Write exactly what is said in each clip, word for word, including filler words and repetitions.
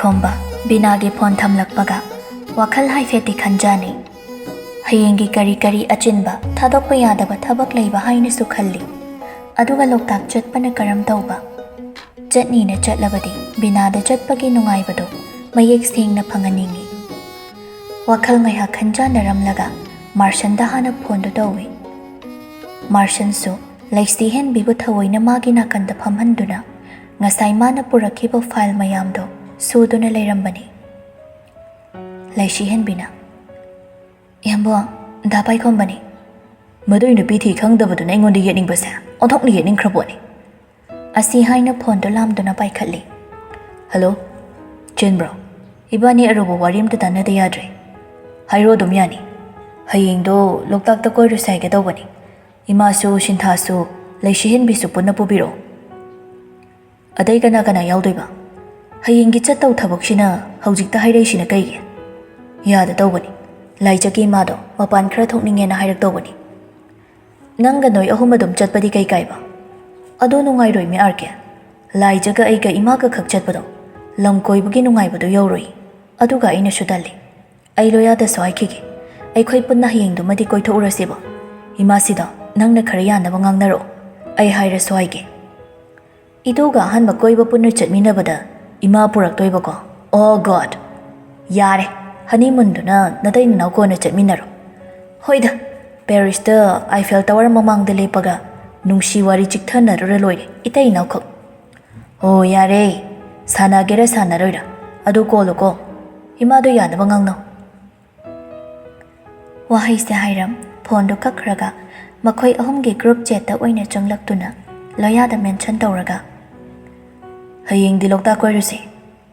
ꯈꯣꯝꯕ ꯕꯤꯅꯥꯒꯤ ꯐꯣꯟ ꯊꯝꯂꯛꯄꯒ ꯋꯥꯈꯜ ꯍꯥꯏꯐꯦꯠꯇꯤ ꯈꯟꯖꯥꯅꯩ꯫ ꯍꯌꯦꯡꯒꯤ ꯀꯔꯤ ꯀꯔꯤ ꯑꯆꯤꯟꯕ, ꯊꯥꯗꯣꯛꯄ ꯌꯥꯗꯕ ꯊꯕꯛ ꯂꯩꯕ ꯍꯥꯏꯅꯁꯨ ꯈꯜꯂꯤ꯫ ꯑꯗꯨꯒ ꯂꯣꯛꯇꯥꯛ ꯆꯠꯄꯅ ꯀꯔꯝ ꯇꯧꯕ? ꯆꯠꯅꯤꯅ ꯆꯠꯂꯕꯗꯤ ꯕꯤꯅꯥꯗ ꯆꯠꯄꯒꯤ ꯅꯨꯡꯉꯥꯏꯕꯗꯣ ꯃꯌꯦꯛ ꯁꯦꯡꯅ ꯐꯪꯍꯟꯅꯤꯡꯏ꯫ ꯋꯥꯈꯜ ꯉꯥꯏꯍꯥꯛ ꯈꯟꯖꯥꯟꯅꯔꯝꯂꯒ ꯃꯥꯔꯁꯟꯗ ꯍꯥꯟꯅ ꯐꯣꯟꯗꯨ ꯇꯧꯏ꯫ ꯃꯥꯔꯁꯟꯁꯨ ꯂꯩꯁꯤꯍꯦꯟꯕꯤꯕꯨ ꯊꯑꯣꯏꯅ ꯃꯥꯒꯤ ꯅꯥꯀꯟꯗ ꯐꯝꯍꯟꯗꯨꯅ ꯉꯁꯥꯏ ꯃꯥꯅ ꯄꯨꯔꯛꯈꯤꯕ ꯐꯥꯏꯜ ꯃꯌꯥꯝꯗꯣ ꯁꯨꯗꯨꯅ ꯂꯩꯔꯝꯕꯅꯤ꯫ ꯂꯩꯁꯤꯍꯦꯟꯕꯤꯅ, "ꯏꯌꯥꯝꯕ, ꯗꯥ ꯄꯥꯏꯈꯣꯝꯕꯅꯤ꯫ ꯃꯗꯨꯏ ꯅꯨꯄꯤ ꯊꯤ ꯈꯪꯗꯕꯗꯨꯅ ꯑꯩꯉꯣꯟꯗ ꯌꯦꯠꯅꯤꯡꯕꯁꯦ ꯑꯣꯟꯊꯣꯛꯅ ꯌꯦꯠꯅꯤꯡꯈ꯭ꯔ ꯄꯣꯠꯅꯤ꯫" ꯑꯁꯤ ꯍꯥꯏꯅ ꯐꯣꯟꯗꯨ ꯂꯥꯝꯗꯨꯅ ꯄꯥꯏꯈꯠꯂꯤ꯫ "ꯍꯜꯂꯣ, ꯆꯤꯟꯕ꯭ꯔꯣ? ꯏꯕꯥꯅꯤ ꯑꯔꯨꯕ ꯋꯥꯔꯤ ꯑꯝꯇ ꯇꯥꯟꯅꯗ ꯌꯥꯗ꯭ꯔꯦ꯫ ꯍꯥꯏꯔꯣ, ꯑꯗꯨꯝ ꯌꯥꯅꯤ꯫ ꯍꯌꯦꯡꯗꯣ ꯂꯣꯛꯇꯥꯛꯇ ꯀꯣꯏꯔꯨꯁꯦ ꯍꯥꯏꯒꯦ ꯇꯧꯕꯅꯤ꯫ ꯏꯃꯥꯁꯨ, ꯁꯤꯟꯊꯥꯁꯨ, ꯂꯩꯁꯤꯍꯦꯟꯕꯤꯁꯨ ꯄꯨꯟꯅ ꯄꯨꯕꯤꯔꯛꯑꯣ꯫" "ꯑꯇꯩ ꯀꯅꯥ ꯀꯅꯥ ꯌꯥꯎꯗꯣꯏꯕ?" "ꯍꯌꯦꯡꯒꯤ ꯆꯠꯇꯧ ꯊꯕꯛꯁꯤꯅ ꯍꯧꯖꯤꯛꯇ ꯍꯥꯏꯔꯛꯏꯁꯤꯅ ꯀꯩꯒꯤ?" "ꯌꯥꯗ ꯇꯧꯕꯅꯤ꯫ ꯂꯥꯏꯖꯒꯤ ꯏꯃꯥꯗꯣ ꯃꯄꯥꯟ ꯈꯔ ꯊꯣꯛꯅꯤꯡꯉꯦꯅ ꯍꯥꯏꯔꯛꯇꯧꯕꯅꯤ꯫" "ꯅꯪꯒ ꯅꯣꯏ ꯑꯍꯨꯝ ꯑꯗꯨꯝ ꯆꯠꯄꯗꯤ ꯀꯩ ꯀꯥꯏꯕ?" "ꯑꯗꯣ ꯅꯨꯡꯉꯥꯏꯔꯣꯏꯃꯤ ꯑꯥꯔ ꯀꯦ꯫ ꯂꯥꯏꯖꯒ ꯑꯩꯒ ꯏꯃꯥꯒ ꯈꯛ ꯆꯠꯄꯗꯣ ꯂꯝ ꯀꯣꯏꯕꯒꯤ ꯅꯨꯡꯉꯥꯏꯕꯗꯣ ꯌꯧꯔꯣꯏ꯫ ꯑꯗꯨꯒ ꯑꯩꯅꯁꯨ ꯇꯜꯂꯤ꯫ ꯑꯩ ꯂꯣꯌꯥꯗꯁꯨ ꯍꯥꯏꯈꯤꯒꯦ꯫ ꯑꯩꯈꯣꯏ ꯄꯨꯟꯅ ꯍꯌꯦꯡꯗꯨꯃꯗꯤ ꯀꯣꯏꯊꯣꯛꯎꯔꯁꯦꯕ꯫ ꯏꯃꯥꯁꯤꯗ ꯅꯪꯅ ꯈꯔ ꯌꯥꯅꯕ ꯉꯥꯡꯅꯔꯛꯑꯣ꯫ ꯑꯩ ꯍꯥꯏꯔꯁꯨ ꯍꯥꯏꯒꯦ꯫" "ꯏꯇꯨꯒ ꯑꯍꯥꯟꯕ ꯀꯣꯏꯕ ꯄꯨꯟꯅ ꯆꯠꯃꯤꯟꯅꯕꯗ ꯏꯃꯥ ꯄꯨꯔꯛꯇꯣꯏꯕꯀꯣ?" "ꯑꯣ ꯒꯣꯗ! ꯌꯥꯔꯦ, ꯍꯅꯤꯃꯨꯟꯗꯨꯅ ꯅꯇꯩ ꯅꯅꯥꯎ ꯀꯣꯟꯅ ꯆꯠꯃꯤꯟꯅꯔꯣ꯫" "ꯍꯣꯏꯗ, ꯄꯦꯔꯤꯁꯇ ꯑꯥꯏꯐꯦꯜ ꯇꯋꯥꯔ ꯃꯃꯥꯡꯗ ꯂꯦꯞꯄꯒ ꯅꯨꯡꯁꯤ ꯋꯥꯔꯤ ꯆꯤꯛꯊꯅꯔꯨꯔ ꯂꯣꯏꯔꯦ, ꯏꯇꯩ ꯏꯅꯥꯎꯈꯛ꯫" "ꯑꯣ ꯌꯥꯔꯦ, ꯁꯥꯟꯅꯒꯦꯔꯥ ꯁꯥꯟꯅꯔꯣꯏꯔꯥ ꯑꯗꯨ ꯀꯣꯜꯂꯨꯀꯣ꯫ ꯏꯃꯥꯗꯣ ꯌꯥꯅꯕ ꯉꯥꯡꯅꯧ꯫" ꯋꯥꯍꯩꯁꯦ ꯍꯥꯏꯔꯝ ꯐꯣꯟꯗꯨ ꯀꯛꯈ꯭ꯔꯒ ꯃꯈꯣꯏ ꯑꯍꯨꯝꯒꯤ ꯒ꯭ꯔꯨꯞ ꯆꯦꯠꯇ ꯑꯣꯏꯅ ꯆꯪꯂꯛꯇꯨꯅ ꯂꯣꯌꯥꯗ ꯃꯦꯟꯁꯟ ꯇꯧꯔꯒ, "ꯍꯌꯦꯡꯗꯤ ꯂꯣꯛꯇꯥꯛ ꯀꯣꯏꯔꯨꯁꯤ꯫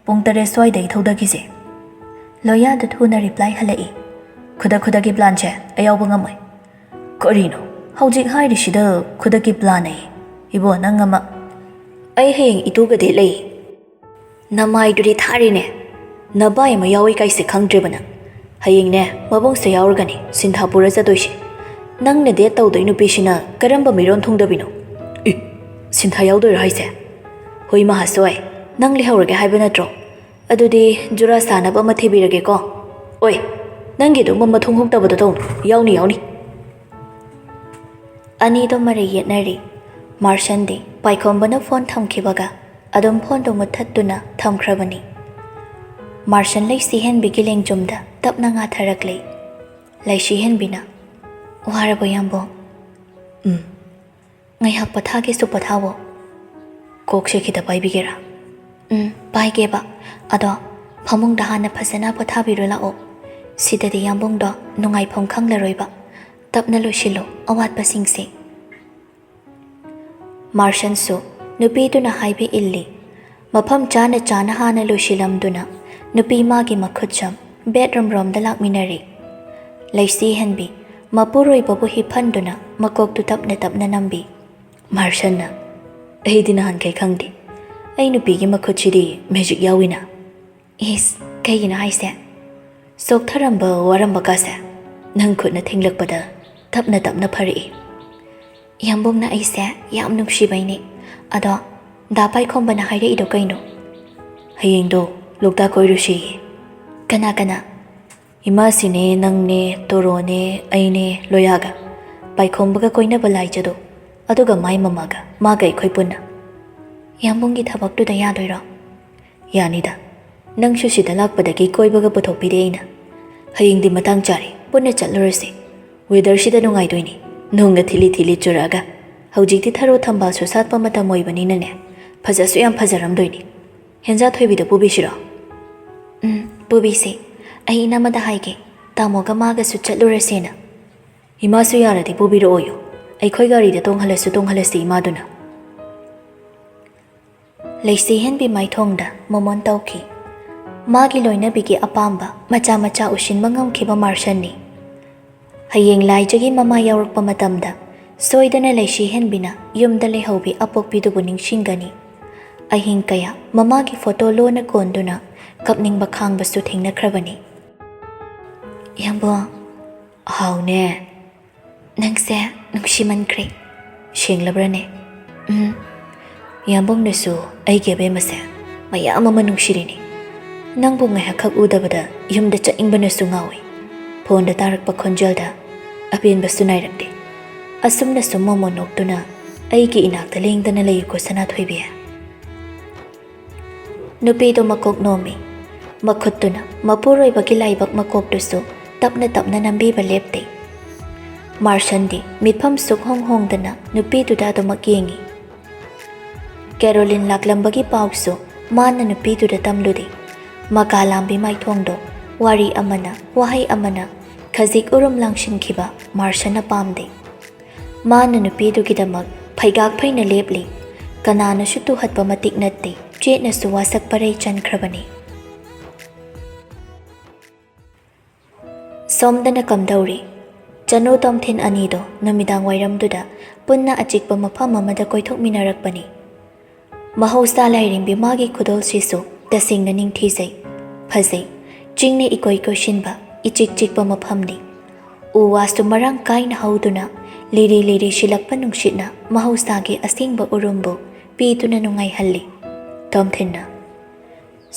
ꯄꯨꯡ ꯇꯔꯦꯠ ꯁ꯭ꯋꯥꯏꯗ ꯑꯩ ꯊꯧꯗꯈꯤꯁꯦ꯫" ꯂꯣꯌꯥꯗ ꯊꯨꯅ ꯔꯤꯄ꯭ꯂꯥꯏ ꯍꯜꯂꯛꯏ꯫ "ꯈꯨꯗꯛ ꯈꯨꯗꯛꯀꯤ ꯄ꯭ꯂꯥꯟꯁꯦ ꯑꯩ ꯌꯥꯎꯕ ꯉꯝꯃꯣꯏ꯫" "ꯀꯔꯤꯅꯣ? ꯍꯧꯖꯤꯛ ꯍꯥꯏꯔꯤꯁꯤꯗ ꯈꯨꯗꯛꯀꯤ ꯄ꯭ꯂꯥꯟ ꯑꯌꯦ꯫ ꯏꯕꯣ, ꯅꯪ ꯑꯃ꯫" "ꯑꯩ ꯍꯌꯦꯡ ꯏꯇꯨꯒꯗꯤ ꯂꯩ꯫" "ꯅꯃꯥꯏꯗꯨꯗꯤ ꯊꯥꯔꯤꯅꯦ꯫ ꯅꯕꯥꯏ ꯑꯃ ꯌꯥꯎꯏ ꯀꯥꯏꯁꯦ ꯈꯪꯗ꯭ꯔꯤꯕ ꯅꯪ꯫ ꯍꯌꯦꯡꯅꯦ, ꯃꯕꯨꯡꯁꯦ ꯌꯥꯎꯔꯒꯅꯤ ꯁꯤꯟꯊꯥ ꯄꯨꯔ ꯆꯠꯇꯣꯏꯁꯦ꯫ ꯅꯪꯅ ꯗꯦꯠ ꯇꯧꯗꯣꯏ ꯅꯨꯄꯤꯁꯤꯅ ꯀꯔꯝꯕ ꯃꯤꯔꯣꯟ ꯊꯨꯡꯗꯕꯤꯅꯣ?" "ꯑꯦ, ꯁꯤꯟꯊꯥ ꯌꯥꯎꯗꯣꯏꯔꯣ ꯍꯥꯏꯁꯦ?" "ꯍꯣꯏ, ꯃꯍꯥꯁꯣꯏ, ꯅꯪ ꯂꯩꯍꯧꯔꯒꯦ ꯍꯥꯏꯕ ꯅꯠꯇ꯭ꯔꯣ? ꯑꯗꯨꯗꯤ ꯖꯨꯔꯥ ꯁꯥꯟꯅꯕ ꯑꯃ ꯊꯤꯕꯤꯔꯒꯦꯀꯣ꯫ ꯑꯣꯏ, ꯅꯪꯒꯤ ꯑꯗꯨꯝꯕ ꯃꯊꯣꯡ ꯍꯨꯛꯇꯕꯗꯣ ꯇꯧꯅꯨ꯫ ꯌꯥꯎꯅꯤ, ꯌꯥꯎꯅꯤ꯫ ꯑꯅꯤꯗꯣ ꯃꯔꯩ ꯌꯦꯠꯅꯔꯤ꯫ ꯃꯥꯔꯁꯟꯗꯤ ꯄꯥꯏꯈꯣꯝꯕꯅ ꯐꯣꯟ ꯊꯝꯈꯤꯕꯒ ꯑꯗꯨꯝ ꯐꯣꯟꯗꯣ ꯃꯨꯠꯊꯠꯇꯨꯅ ꯊꯝꯈ꯭ꯔꯕꯅꯤ꯫ ꯃꯥꯔꯁꯟ ꯂꯩꯁꯤ ꯍꯦꯟꯕꯤꯒꯤ ꯂꯦꯡꯖꯨꯝꯗ ꯇꯞꯅ ꯉꯥꯊꯔꯛꯂꯤ꯫ ꯂꯩꯁꯤ ꯍꯦꯟꯕꯤꯅ, "ꯋꯥꯔꯕꯣ ꯌꯥꯝꯕꯨꯡ?" "ꯎꯝ꯫ ꯉꯥꯏꯍꯥꯛ ꯄꯣꯊꯥꯒꯦꯁꯨ ꯄꯣꯊꯥꯋꯣ꯫ ꯀꯣꯛꯁꯦ ꯈꯤꯇ ꯄꯥꯏꯕꯤꯒꯦꯔꯥ?" "ꯎꯝ, ꯄꯥꯏꯒꯦꯕ꯫ ꯑꯗꯣ ꯐꯃꯨꯡꯗ ꯍꯥꯟꯅ ꯐꯖꯅ ꯄꯣꯊꯥꯕꯤꯔꯨ ꯂꯥꯛꯑꯣ꯫ ꯁꯤꯗꯗꯤ ꯌꯥꯝꯕꯨꯡꯗꯣ ꯅꯨꯡꯉꯥꯏꯐꯝ ꯈꯪꯂꯔꯣꯏꯕ꯫ ꯇꯞꯅ ꯂꯣꯏꯁꯤꯜꯂꯨ ꯑꯋꯥꯠꯄꯁꯤꯡꯁꯦ꯫" ꯃꯥꯔꯁꯟꯁꯨ ꯅꯨꯄꯤꯗꯨꯅ ꯍꯥꯏꯕ ꯏꯜꯂꯤ꯫ ꯃꯐꯝ ꯆꯥꯅ ꯆꯥꯅ ꯍꯥꯟꯅ ꯂꯣꯏꯁꯤꯜꯂꯝꯗꯨꯅ ꯅꯨꯄꯤ ꯃꯥꯒꯤ ꯃꯈꯨꯠꯁꯝ ꯕꯦꯠꯔꯨꯝ ꯔꯣꯝꯗ ꯂꯥꯛꯃꯤꯟꯅꯔꯤ꯫ ꯂꯩꯁꯤ ꯍꯦꯟꯕꯤ ꯃꯄꯨꯔꯣꯏꯕꯕꯨ ꯍꯤꯞꯍꯟꯗꯨꯅ ꯃꯀꯣꯛꯇꯨ ꯇꯞꯅ ꯇꯞꯅ ꯅꯝꯕꯤ꯫ ꯃꯥꯔꯁꯟꯅ, "ꯑꯩꯗꯤ ꯅꯍꯥꯟꯈꯩ ꯈꯪꯗꯦ꯫ ꯑꯩ ꯅꯨꯄꯤꯒꯤ ꯃꯈꯨꯠꯁꯤꯗꯤ ꯃꯦꯖꯤꯛ ꯌꯥꯎꯏꯅ꯫" "ꯏꯁ, ꯀꯩꯒꯤꯅꯣ ꯍꯥꯏꯁꯦ? ꯆꯣꯛꯊꯔꯝꯕ ꯋꯥꯔꯝꯕ ꯀꯥꯁꯦ ꯅꯪ ꯈꯨꯠꯅ ꯊꯦꯡꯂꯛꯄꯗ ꯇꯞꯅ ꯇꯞꯅ ꯐꯔꯛꯏ꯫" "ꯌꯥꯝꯕꯨꯡꯅ ꯑꯩꯁꯦ ꯌꯥꯝ ꯅꯨꯡꯁꯤꯕꯩꯅꯦ꯫ ꯑꯗꯣ ꯗꯥ ꯄꯥꯏꯈꯣꯝꯕꯅ ꯍꯥꯏꯔꯛꯏꯗꯣ ꯀꯩꯅꯣ?" "ꯍꯌꯦꯡꯗꯣ ꯂꯣꯛꯇꯥꯛ ꯀꯣꯏꯔꯨꯁꯤꯌꯦ꯫" "ꯀꯅꯥ ꯀꯅꯥ?" "ꯏꯃꯥꯁꯤꯅꯦ, ꯅꯪꯅꯦ, ꯇꯣꯔꯣꯅꯦ, ꯑꯩꯅꯦ, ꯂꯣꯌꯥꯒ꯫ ꯄꯥꯏꯈꯣꯝꯕꯒ ꯀꯣꯏꯅꯕ ꯂꯥꯏꯖꯗꯣ, ꯑꯗꯨꯒ ꯃꯥꯏ ꯃꯃꯥꯒ, ꯃꯥꯒ ꯑꯩꯈꯣꯏ ꯄꯨꯟꯅ꯫" "ꯌꯥꯝꯕꯨꯡꯒꯤ ꯊꯕꯛꯇꯨꯗ ꯌꯥꯗꯣꯏꯔꯣ?" "ꯌꯥꯅꯤꯗ꯫ ꯅꯪꯁꯨ ꯁꯤꯗ ꯂꯥꯛꯄꯗꯒꯤ ꯀꯣꯏꯕꯒ ꯄꯨꯊꯣꯛꯄꯤꯔꯦ ꯑꯩꯅ꯫ ꯍꯌꯦꯡꯗꯤ ꯃꯇꯥꯡ ꯆꯥꯔꯦ, ꯄꯨꯟꯅ ꯆꯠꯂꯨꯔꯁꯦ꯫ ꯋꯦꯗꯔꯁꯤꯗ ꯅꯨꯡꯉꯥꯏꯗꯣꯏꯅꯤ꯫ ꯅꯣꯡꯒ ꯊꯤꯂꯤ ꯊꯤꯂꯤ ꯆꯨꯔꯛꯑꯒ꯫ ꯍꯧꯖꯤꯛꯇꯤ ꯊꯔꯣ ꯊꯝꯕꯥꯜꯁꯨ ꯁꯥꯠꯄ ꯃꯇꯝ ꯑꯣꯏꯕꯅꯤꯅꯅꯦ, ꯐꯖꯁꯨ ꯌꯥꯝ ꯐꯖꯔꯝꯗꯣꯏꯅꯤ꯫ ꯍꯦꯟꯖꯥ ꯊꯣꯏꯕꯤꯗ ꯄꯨꯕꯤꯁꯤꯔꯣ?" "ꯎꯝ, ꯄꯨꯕꯤꯁꯦ꯫ ꯑꯩ ꯏꯅꯝꯃꯗ ꯍꯥꯏꯒꯦ, ꯇꯥꯃꯣꯒ ꯃꯥꯒꯁꯨ ꯆꯠꯂꯨꯔꯁꯦꯅ꯫" "ꯏꯃꯥꯁꯨ ꯌꯥꯔꯗꯤ ꯄꯨꯕꯤꯔꯛꯑꯣꯌꯣ꯫ ꯑꯩꯈꯣꯏ ꯒꯥꯔꯤꯗ ꯇꯣꯡꯍꯜꯂꯁꯨ ꯇꯣꯡꯍꯜꯂꯁꯤ ꯏꯃꯥꯗꯨꯅ꯫" ꯂꯩꯁꯤ ꯍꯦꯟꯕꯤ ꯃꯥꯏꯊꯣꯡꯗ ꯃꯣꯃꯣꯟ ꯇꯧꯈꯤ꯫ ꯃꯥꯒꯤ ꯂꯣꯏꯅꯕꯤꯒꯤ ꯑꯄꯥꯝꯕ ꯃꯆꯥ ꯃꯆꯥ ꯎꯁꯤꯟꯕ ꯉꯝꯈꯤꯕ ꯃꯥꯔꯁꯟꯅꯤ꯫ ꯍꯌꯦꯡ ꯂꯥꯏꯖꯒꯤ ꯃꯃꯥ ꯌꯥꯎꯔꯛꯄ ꯃꯇꯝꯗ ꯁꯣꯏꯗꯅ ꯂꯩꯁꯤ ꯍꯦꯟꯕꯤꯅ ꯌꯨꯝꯗ ꯂꯩꯍꯧꯕꯤ ꯑꯄꯣꯛꯄꯤꯗꯨꯕꯨ ꯅꯤꯡꯁꯤꯡꯒꯅꯤ꯫ ꯑꯍꯤꯡ ꯀꯌꯥ ꯃꯃꯥꯒꯤ ꯐꯣꯇꯣ ꯂꯣꯟꯅ ꯀꯣꯟꯗꯨꯅ ꯀꯞꯅꯤꯡꯕ ꯈꯥꯡꯕꯁꯨ ꯊꯦꯡꯅꯈ꯭ꯔꯕꯅꯤ꯫ "ꯌꯥꯝꯕꯨꯡ꯫" "ꯍꯥꯎꯅꯦ꯫" "ꯅꯪꯁꯦ ꯅꯨꯡꯁꯤꯃꯟꯈ꯭ꯔꯦ꯫" "ꯁꯦꯡꯂꯕ꯭ꯔꯅꯦ?" "ꯎꯝ꯫ ꯌꯥꯝꯕꯨꯡꯅꯁꯨ ꯑꯩꯒꯤ ꯑꯕꯦꯝꯃꯁꯦ ꯃꯌꯥꯝ ꯑꯃ ꯅꯨꯡꯁꯤꯔꯤꯅꯤ꯫ "ꯅꯪꯕꯨ ꯉꯥꯏꯍꯥꯛꯈꯛ ꯎꯗꯕꯗ ꯌꯨꯝꯗ ꯆꯠꯅꯤꯡꯕꯅꯁꯨ ꯉꯥꯎꯏ꯫ ꯐꯣꯟꯗ ꯇꯥꯔꯛꯄ ꯈꯣꯟꯖꯦꯜꯗ ꯑꯄꯦꯟꯕꯁꯨ ꯅꯥꯏꯔꯛꯇꯦ꯫ ꯑꯁꯨꯝꯅꯁꯨ ꯃꯣꯃꯣ ꯅꯣꯛꯇꯨꯅ ꯑꯩꯒꯤ ꯏꯅꯥꯛꯇ ꯂꯦꯡꯗꯅ ꯂꯩꯌꯨꯀꯣ ꯁꯅꯥꯊꯣꯏꯕꯤ"꯫ ꯅꯨꯄꯤꯗꯨ ꯃꯀꯣꯛ ꯅꯣꯝꯃꯤ꯫ ꯃꯈꯨꯠꯇꯨꯅ ꯃꯄꯨꯔꯣꯏꯕꯒꯤ ꯂꯥꯏꯕꯛ ꯃꯀꯣꯛꯇꯨꯁꯨ ꯇꯞꯅ ꯇꯞꯅ ꯅꯝꯕꯤꯕ ꯂꯦꯞꯇꯦ꯫ ꯃꯥꯔꯁꯟꯗꯤ ꯃꯤꯠꯐꯝ ꯁꯨꯛꯍꯣꯡ ꯍꯣꯡꯗꯅ ꯅꯨꯄꯤꯗꯨꯗ ꯑꯗꯨꯃꯛ ꯌꯦꯡꯉꯤ꯫ ꯀꯦꯔꯣꯂꯤꯟ ꯂꯥꯛꯂꯝꯕꯒꯤ ꯄꯥꯎꯁꯨ ꯃꯥꯅ ꯅꯨꯄꯤꯗꯨꯗ ꯇꯝꯂꯨꯗꯦ꯫ ꯃꯀꯥ ꯂꯥꯝꯕꯤ ꯃꯥꯏꯊꯣꯡꯗꯣ ꯋꯥꯔꯤ ꯑꯃꯅ, ꯋꯥꯍꯩ ꯑꯃꯅ ꯈꯖꯤꯛ ꯎꯔꯨꯝ ꯂꯥꯡꯁꯤꯟꯈꯤꯕ ꯃꯥꯔꯁꯟꯅ ꯄꯥꯝꯗꯦ꯫ ꯃꯥꯅ ꯅꯨꯄꯤꯗꯨꯒꯤꯗꯃꯛ ꯐꯩꯒꯥꯛ ꯐꯩꯅ ꯂꯦꯞꯂꯤ꯫ ꯀꯅꯥꯅꯁꯨ ꯇꯨꯍꯠꯄ ꯃꯇꯤꯛ ꯅꯠꯇꯦ, ꯆꯦꯠꯅꯁꯨ ꯋꯥꯁꯛ ꯄꯔꯩ ꯆꯟꯈ꯭ꯔꯕꯅꯤ꯫ ꯁꯣꯝꯗꯅ ꯀꯝꯗꯧꯔꯤ? ꯆꯅꯨ ꯇꯣꯝꯊꯤꯟ ꯑꯅꯤꯗꯣ ꯅꯨꯃꯤꯗꯥꯡ ꯋꯥꯏꯔꯝꯗꯨꯗ ꯄꯨꯟꯅ ꯑꯆꯤꯛꯄ ꯃꯐꯝ ꯑꯃꯗ ꯀꯣꯏꯊꯣꯛꯃꯤꯟꯅꯔꯛꯄꯅꯤ꯫ ꯃꯍꯧꯁꯥ ꯂꯥꯏꯔꯦꯝꯕꯤ ꯃꯥꯒꯤ ꯈꯨꯗꯣꯜꯁꯤꯁꯨ ꯇꯁꯦꯡꯅ ꯅꯤꯡꯊꯤꯖꯩ, ꯐꯖꯩ꯫ ꯆꯤꯡꯅ ꯏꯀꯣꯏ ꯀꯣꯏꯁꯤꯟꯕ ꯏꯆꯤꯛ ꯆꯤꯛꯄ ꯃꯐꯝꯅꯤ꯫ ꯎ ꯋꯥꯁꯨ ꯃꯔꯥꯡ ꯀꯥꯏꯅ ꯍꯧꯗꯨꯅ ꯂꯤꯔꯤ ꯂꯤꯔꯤ ꯁꯤꯜꯂꯛꯄ ꯅꯨꯡꯁꯤꯠꯅ ꯃꯍꯧꯁꯥꯒꯤ ꯑꯁꯦꯡꯕ ꯎꯔꯨꯝꯕꯨ ꯄꯤꯗꯨꯅ ꯅꯨꯡꯉꯥꯏꯍꯜꯂꯤ꯫ ꯇꯣꯝꯊꯤꯟꯅ,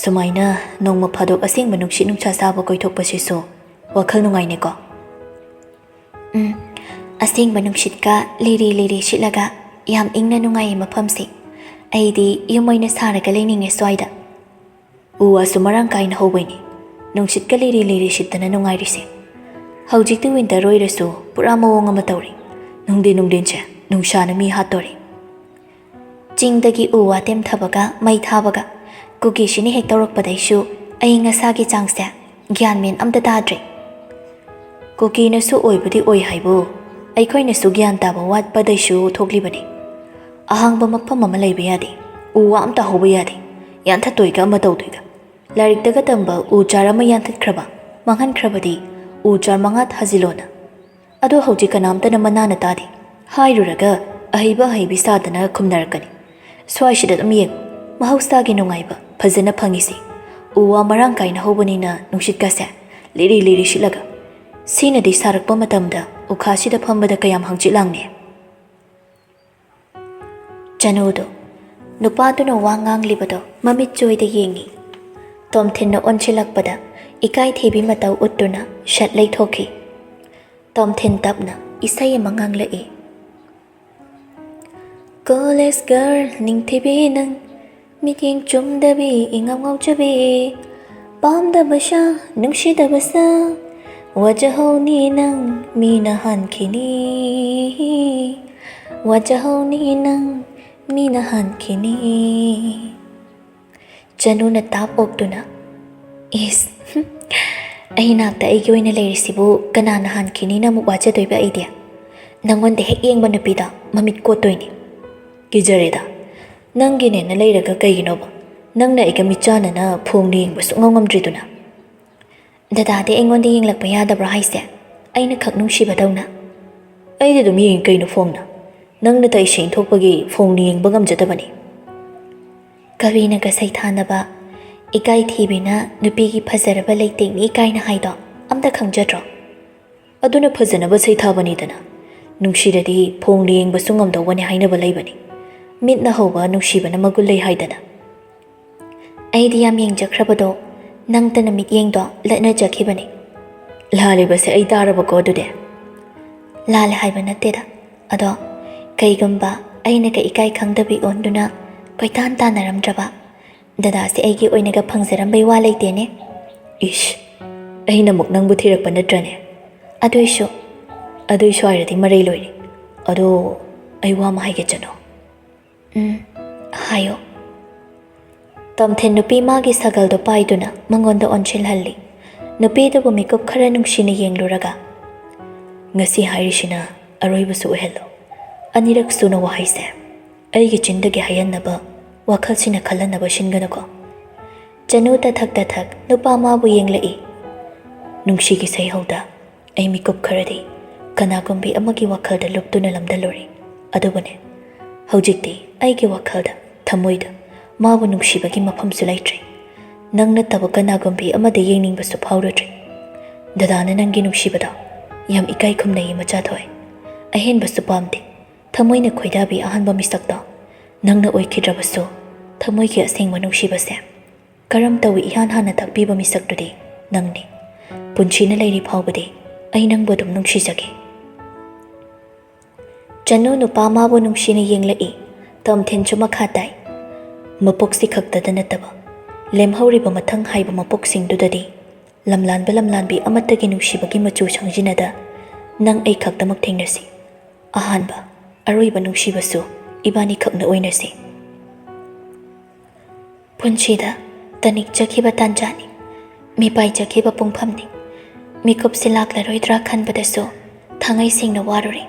"ꯁꯨꯃꯥꯏꯅ ꯅꯣꯡꯃ ꯐꯥꯗꯣꯛ ꯑꯁꯦꯡꯕ ꯅꯨꯡꯁꯤꯠ ꯅꯨꯡꯁꯥ ꯆꯥꯕ ꯀꯣꯏꯊꯣꯛꯄꯁꯤꯁꯨ ꯋꯥꯈꯜ ꯅꯨꯡꯉꯥꯏꯅꯦꯀꯣ"꯫ "ꯎꯝ, ꯑꯁꯦꯡꯕ ꯅꯨꯡꯁꯤꯠꯀ ꯂꯤꯔꯤ ꯂꯤꯔꯤ ꯁꯤꯠꯂꯒ ꯌꯥꯝ ꯏꯪꯅ ꯅꯨꯡꯉꯥꯏꯌꯦ ꯃꯐꯝꯁꯦ꯫ ꯑꯩꯗꯤ ꯌꯨꯝ ꯑꯣꯏꯅ ꯁꯥꯔꯒ ꯂꯩꯅꯤꯡꯉꯦ ꯁ꯭ꯋꯥꯏꯗ"꯫ "ꯎ ꯋꯥꯁꯨ ꯃꯔꯥꯡ ꯀꯥꯏꯅ ꯍꯧꯕꯩꯅꯦ ꯅꯨꯡꯁꯤꯠꯀ ꯂꯤꯔꯤ ꯂꯤꯔꯤ ꯁꯤꯠꯇꯅ ꯅꯨꯡꯉꯥꯏꯔꯤꯁꯦ꯫ ꯍꯧꯖꯤꯛꯇꯤ ꯋꯤꯟꯇꯔ ꯑꯣꯏꯔꯁꯨ ꯄꯨꯔꯥ ꯃꯑꯣꯡ ꯑꯃ ꯇꯧꯔꯤ꯫ ꯅꯨꯡꯗꯤꯟ ꯅꯨꯡꯗꯤꯟꯁꯦ ꯅꯨꯡꯁꯥꯅ ꯃꯤ ꯍꯥꯠꯇꯣꯔꯤ"꯫ ꯆꯤꯡꯗꯒꯤ ꯎ ꯋꯥ ꯇꯦꯝꯊꯕꯒ ꯃꯩ ꯊꯥꯕꯒ ꯀꯨꯀꯤꯁꯤꯅ ꯍꯦꯛ ꯇꯧꯔꯛꯄꯗꯩꯁꯨ ꯑꯏꯪ ꯑꯁꯥꯒꯤ ꯆꯥꯡꯁꯦ ꯒ꯭ꯌꯥꯟ ꯃꯦꯟ ꯑꯝꯇ ꯇꯥꯗ꯭ꯔꯦ꯫ ꯀꯨꯀꯤꯅꯁꯨ ꯑꯣꯏꯕꯨꯗꯤ ꯑꯣꯏ ꯍꯥꯏꯕꯨ, ꯑꯩꯈꯣꯏꯅꯁꯨ ꯒ꯭ꯌꯥꯟ ꯇꯥꯕ ꯋꯥꯠꯄꯗꯩꯁꯨ ꯊꯣꯛꯂꯤꯕꯅꯤ꯫ ꯑꯍꯥꯡꯕ ꯃꯐꯝ ꯑꯃ ꯂꯩꯕ ꯌꯥꯗꯦ, ꯎ ꯋꯥ ꯑꯝꯇ ꯍꯧꯕ ꯌꯥꯗꯦ, ꯌꯥꯟꯊꯠꯇꯣꯏꯒ ꯑꯃ ꯇꯧꯗꯣꯏꯒ꯫ ꯂꯥꯏꯔꯤꯛꯇꯒ ꯇꯝꯕ ꯎ ꯆꯥꯔ ꯑꯃ ꯌꯥꯟꯊꯠꯈ꯭ꯔꯕ, ꯃꯥꯡꯍꯟꯈ꯭ꯔꯕꯗꯤ ꯎ ꯆꯥꯔ ꯃꯉꯥ ꯊꯥꯖꯤꯜꯂꯣꯅ꯫ ꯑꯗꯣ ꯍꯧꯖꯤꯛ ꯀꯅꯥꯝꯇꯅ ꯃꯅꯥꯅ ꯇꯥꯗꯦ꯫ ꯍꯥꯏꯔꯨꯔꯒ ꯑꯍꯩꯕ ꯑꯍꯩꯕꯤ ꯁꯥꯗꯅ ꯈꯨꯝꯅꯔꯛꯀꯅꯤ꯫ ꯁ꯭ꯋꯥꯏꯁꯤꯗ ꯑꯗꯨꯝ ꯌꯦꯡꯉꯨ, ꯃꯍꯧꯁꯥꯒꯤ ꯅꯨꯡꯉꯥꯏꯕ ꯐꯖꯅ ꯐꯪꯉꯤꯁꯤ꯫ ꯎ ꯋꯥ ꯃꯔꯥꯡ ꯀꯥꯏꯅ ꯍꯧꯕꯅꯤꯅ ꯅꯨꯡꯁꯤꯠꯀꯁꯦ ꯂꯤꯔꯤ ꯂꯤꯔꯤ ꯁꯤꯠꯂꯒ꯫ ꯁꯤꯅꯗꯤ ꯁꯥꯔꯛꯄ ꯃꯇꯝꯗ ꯎꯈꯥꯁꯤꯗ ꯐꯝꯕꯗ ꯀꯌꯥꯝ ꯍꯪꯆꯤꯠ ꯂꯥꯡꯅꯤ꯫ ꯆꯅꯨꯗꯣ ꯅꯨꯄꯥꯗꯨꯅ ꯋꯥ ꯉꯥꯡꯂꯤꯕꯗꯣ ꯃꯃꯤꯠ ꯆꯣꯏꯗ ꯌꯦꯡꯉꯤ꯫ ꯇꯣꯝꯊꯤꯟꯅ ꯑꯣꯟꯁꯤꯜꯂꯛꯄꯗ ꯏꯀꯥꯏ ꯊꯤꯕꯤ ꯃꯇꯧ ꯎꯠꯇꯨꯅ ꯁꯠ ꯂꯩꯊꯣꯛꯈꯤ꯫ ꯇꯣꯝꯊꯤꯟ ꯇꯞꯅ ꯏꯁꯩ ꯑꯃ ꯉꯥꯡꯂꯛꯏ꯫ College girl ꯅꯤꯡꯊꯤꯕꯤ ꯅꯪ, ꯃꯤꯠꯌꯦꯡ ꯆꯨꯝꯗꯕꯤ ꯏꯉꯥꯎ ꯉꯥꯎꯖꯕꯤ, ꯄꯥꯝꯗꯕ ꯁꯥ ꯅꯨꯡꯁꯤꯗꯕ ꯁꯥ, ꯋꯥꯖꯍꯧꯅꯤ ꯅꯪ ꯃꯤꯅ ꯍꯥꯟꯈꯤꯅꯤ, ꯋꯥꯖꯍꯧꯅꯤ ꯅꯪ ꯃꯤꯅ ꯍꯥꯟꯈꯤꯅꯤ꯫ ꯆꯅꯨꯅ ꯇꯥꯞ ꯑꯣꯛꯇꯨꯅ, "ꯏꯁ, ꯍꯨꯝ, ꯑꯩ ꯅꯥꯛꯇ ꯑꯩꯒꯤ ꯑꯣꯏꯅ ꯂꯩꯔꯤꯁꯤꯕꯨ ꯀꯅꯥꯅ ꯍꯥꯟꯈꯤꯅꯤꯅ ꯑꯃꯨꯛ ꯋꯥꯖꯗꯣꯏꯕ ꯑꯩꯗꯤ? ꯅꯪꯉꯣꯟꯗ ꯍꯦꯛ ꯌꯦꯡꯕ ꯅꯨꯄꯤꯗ ꯃꯃꯤꯠ ꯀꯣꯠꯇꯣꯏꯅꯤ꯫ ꯀꯤꯖꯔꯦꯗ꯫ ꯅꯪꯒꯤꯅꯦꯅ ꯂꯩꯔꯒ ꯀꯩꯒꯤꯅꯣꯕ? ꯅꯪꯅ ꯑꯩꯒ ꯃꯤꯠꯆꯥꯟꯅꯅ ꯐꯣꯡꯅ ꯌꯦꯡꯕ ꯁꯨꯛꯉꯝ ꯉꯝꯗ꯭ꯔꯤꯗꯨꯅ?" "ꯗꯗꯥꯗꯤ ꯑꯩꯉꯣꯟꯗ ꯌꯦꯡꯂꯛꯄ ꯌꯥꯗꯕ꯭ꯔꯣ ꯍꯥꯏꯁꯦ? ꯑꯩꯅ ꯈꯛ ꯅꯨꯡꯁꯤꯕꯗꯧꯅ?" "ꯑꯩꯗꯤ ꯑꯗꯨꯝ ꯌꯦꯡꯉꯤ ꯀꯩꯅꯣ ꯐꯣꯡꯅ꯫ ꯅꯪꯅ ꯇꯧꯏꯁꯦ ꯏꯟꯊꯣꯛꯄꯒꯤ ꯐꯣꯡꯅ ꯌꯦꯡꯕ ꯉꯝꯖꯗꯕꯅꯤ꯫" ꯀꯕꯤꯅꯒ ꯁꯩꯊꯥꯅꯕ ꯏꯀꯥꯏ ꯊꯤꯕꯤꯅ ꯅꯨꯄꯤꯒꯤ ꯐꯖꯔꯕ ꯂꯩꯇꯦꯡꯅꯤ ꯀꯥꯏꯅ ꯍꯥꯏꯗꯣ ꯑꯝꯇ ꯈꯪꯖꯗ꯭ꯔꯣ? ꯑꯗꯨꯅ ꯐꯖꯅꯕ ꯁꯩꯊꯥꯕꯅꯤꯗꯅ꯫ ꯅꯨꯡꯁꯤꯔꯗꯤ ꯐꯣꯡꯅ ꯌꯦꯡꯕꯁꯨ ꯉꯝꯗꯧꯕꯅꯤ ꯍꯥꯏꯅꯕ ꯂꯩꯕꯅꯤ꯫ ꯃꯤꯠꯅ ꯍꯧꯕ ꯅꯨꯡꯁꯤꯕꯅ ꯃꯒꯨꯟ ꯂꯩ ꯍꯥꯏꯗꯅ꯫ ꯑꯩꯗꯤ ꯌꯥꯝ ꯌꯦꯡꯖꯈ꯭ꯔꯕꯗꯣ ꯅꯪꯇꯅ ꯃꯤꯠꯌꯦꯡꯗꯣ ꯂꯠꯅꯖꯈꯤꯕꯅꯤ꯫ ꯂꯥꯜꯂꯤꯕꯁꯦ ꯑꯩ ꯇꯥꯔꯕꯀꯣ ꯑꯗꯨꯗꯤ? ꯂꯥꯜꯂꯦ ꯍꯥꯏꯕ ꯅꯠꯇꯦꯗ꯫ ꯑꯗꯣ ꯀꯩꯒꯨꯝꯕ ꯑꯩꯅꯒ ꯏꯀꯥꯏ ꯈꯪꯗꯕꯤ ꯑꯣꯟꯗꯨꯅ ꯀꯣꯏꯇꯥꯟ ꯇꯥꯟꯅꯔꯝꯗ꯭ꯔꯕ, ꯗꯗꯥꯁꯦ ꯑꯩꯒꯤ ꯑꯣꯏꯅꯒ ꯐꯪꯖꯔꯝꯕꯩ ꯋꯥ ꯂꯩꯇꯦꯅꯦ꯫ ꯏꯁ, ꯑꯩꯅ ꯑꯃꯨꯛ ꯅꯪꯕꯨ ꯊꯤꯔꯛꯄ ꯅꯠꯇ꯭ꯔꯅꯦ? ꯑꯗꯨꯏꯁꯨ, ꯑꯗꯨꯏꯁꯨ ꯍꯥꯏꯔꯗꯤ ꯃꯔꯩ ꯂꯣꯏꯔꯦ꯫ ꯑꯗꯣ ꯑꯩ ꯋꯥ ꯑꯃ ꯍꯥꯏꯒꯦ ꯆꯅꯨ꯫ ꯎꯝ, ꯍꯥꯏꯌꯣ꯫ ꯇꯣꯝꯊꯤꯟ ꯅꯨꯄꯤ ꯃꯥꯒꯤ ꯁꯥꯒꯜꯗꯣ ꯄꯥꯏꯗꯨꯅ ꯃꯉꯣꯟꯗ ꯑꯣꯟꯁꯤꯜꯍꯜꯂꯤ꯫ ꯅꯨꯄꯤꯗꯨꯕꯨ ꯃꯤꯀꯨꯞ ꯈꯔ ꯅꯨꯡꯁꯤꯅ ꯌꯦꯡꯂꯨꯔꯒ, "ꯉꯁꯤ ꯍꯥꯏꯔꯤꯁꯤꯅ ꯑꯔꯣꯏꯕꯁꯨ ꯑꯣꯏꯍꯜꯂꯣ꯫ ꯑꯅꯤꯔꯛ ꯁꯨꯅ ꯋꯥꯍꯩꯁꯦ ꯑꯩꯒꯤ ꯆꯤꯟꯗꯒꯤ ꯍꯥꯏꯍꯟꯅꯕ ꯋꯥꯈꯜꯁꯤꯅ ꯈꯜꯍꯟꯅꯕ ꯁꯤꯟꯒꯅꯨꯀꯣ꯫" ꯆꯅꯨ ꯇꯊꯛ ꯇꯊꯛ ꯅꯨꯄꯥ ꯃꯥꯕꯨ ꯌꯦꯡꯂꯛꯏ꯫ ꯅꯨꯡꯁꯤꯒꯤ ꯁꯩꯍꯧꯗ ꯑꯩ ꯃꯤꯀꯨꯞ ꯈꯔꯗꯤ ꯀꯅꯥꯒꯨꯝꯕꯤ ꯑꯃꯒꯤ ꯋꯥꯈꯜꯗ ꯂꯨꯞꯇꯨꯅ ꯂꯝꯗꯜꯂꯨꯔꯦ꯫ ꯑꯗꯨꯕꯨꯅꯦ, ꯍꯧꯖꯤꯛꯇꯤ ꯑꯩꯒꯤ ꯋꯥꯈꯜꯗ, ꯊꯃꯣꯏꯗ ꯃꯥꯕꯨ ꯅꯨꯡꯁꯤꯕꯒꯤ ꯃꯐꯝꯁꯨ ꯂꯩꯇ꯭ꯔꯦ꯫ ꯅꯪ ꯅꯠꯇꯕ ꯀꯅꯥꯒꯨꯝꯕꯤ ꯑꯃꯗ ꯌꯦꯡꯅꯤꯡꯕꯁꯨ ꯐꯥꯎꯔꯨꯗ꯭ꯔꯦ꯫ ꯗꯗꯥꯅ ꯅꯪꯒꯤ ꯅꯨꯡꯁꯤꯕꯗꯣ ꯌꯥꯝ ꯏꯀꯥꯏ ꯈꯨꯝꯅꯩ, ꯃꯆꯥ ꯊꯣꯏ꯫ ꯑꯍꯦꯟꯕꯁꯨ ꯄꯥꯝꯗꯦ꯫ ꯊꯃꯣꯏꯅ ꯈꯣꯏꯗꯥꯕꯤ ꯑꯍꯥꯟꯕ ꯃꯤꯁꯛꯇꯣ ꯅꯪꯅ ꯑꯣꯏꯈꯤꯗ꯭ꯔꯕꯁꯨ, ꯊꯃꯣꯏꯒꯤ ꯑꯁꯦꯡꯕ ꯅꯨꯡꯁꯤꯕꯁꯦ ꯀꯔꯝ ꯇꯧꯏ ꯏꯍꯥꯟ ꯍꯥꯟꯅ ꯊꯛꯄꯤꯕ ꯃꯤꯁꯛꯇꯨꯗꯤ ꯅꯪꯅꯤ꯫ ꯄꯨꯟꯁꯤꯅ ꯂꯩꯔꯤ ꯐꯥꯎꯕꯗꯤ ꯑꯩ ꯅꯪꯕꯨ ꯑꯗꯨꯝ ꯅꯨꯡꯁꯤꯖꯒꯦ꯫ ꯆꯅꯨ ꯅꯨꯄꯥ ꯃꯥꯕꯨ ꯅꯨꯡꯁꯤꯅ ꯌꯦꯡꯂꯛꯏ꯫ ꯇꯣꯝꯊꯤꯟꯁꯨ ꯃꯈꯥ ꯇꯥꯏ꯫ ꯃꯄꯣꯛꯁꯤ ꯈꯛꯇꯗ ꯅꯠꯇꯕ, ꯂꯦꯝꯍꯧꯔꯤꯕ ꯃꯊꯪ ꯍꯥꯏꯕ ꯃꯄꯣꯛꯁꯤꯡꯗꯨꯗꯗꯤ ꯂꯝꯂꯥꯟꯕ ꯂꯝꯂꯥꯟꯕꯤ ꯑꯃꯠꯇꯒꯤ ꯅꯨꯡꯁꯤꯕꯒꯤ ꯃꯆꯨ ꯁꯪꯖꯤꯟꯅꯗ ꯅꯪ ꯑꯩ ꯈꯛꯇꯃꯛ ꯊꯦꯡꯅꯁꯤ꯫ ꯑꯍꯥꯟꯕ, ꯑꯔꯣꯏꯕ ꯅꯨꯡꯁꯤꯕꯁꯨ ꯏꯕꯥꯅꯤ ꯈꯛꯅ ꯑꯣꯏꯅꯁꯤ꯫ ꯄꯨꯟꯁꯤꯗ ꯇꯅꯤꯛꯆꯈꯤꯕ ꯇꯥꯟꯖꯥꯅꯤ, ꯃꯤꯄꯥꯏꯖꯈꯤꯕ ꯄꯨꯡꯐꯝꯅꯤ꯫ ꯃꯤꯀꯨꯞꯁꯤ ꯂꯥꯛꯂꯔꯣꯏꯗ꯭ꯔꯥ ꯈꯟꯕꯗꯁꯨ ꯊꯥꯡꯉꯩ ꯁꯦꯡꯅ ꯋꯥꯔꯨꯔꯦ꯫